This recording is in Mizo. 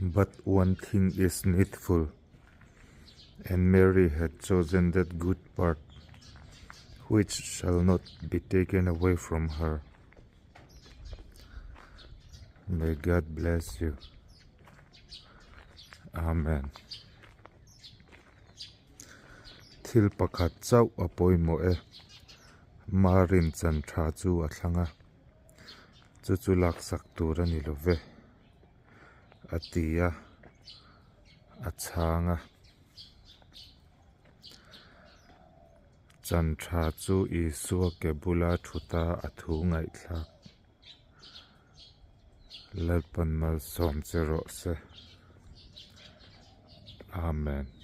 But one thing is needful, and Mary had chosen that good part which shall not be taken away from her. May God bless you. Amen. Thil pakhat chauh a pawimawh e. Marin chan tha chu a thlang a, chu chu laksak tur a ni lo ve, a ti a, a chhang a. Chan tha chu Isua ke bula thuta a thu ngaihthlak. Lalpan malsawm che rawh se. Amen.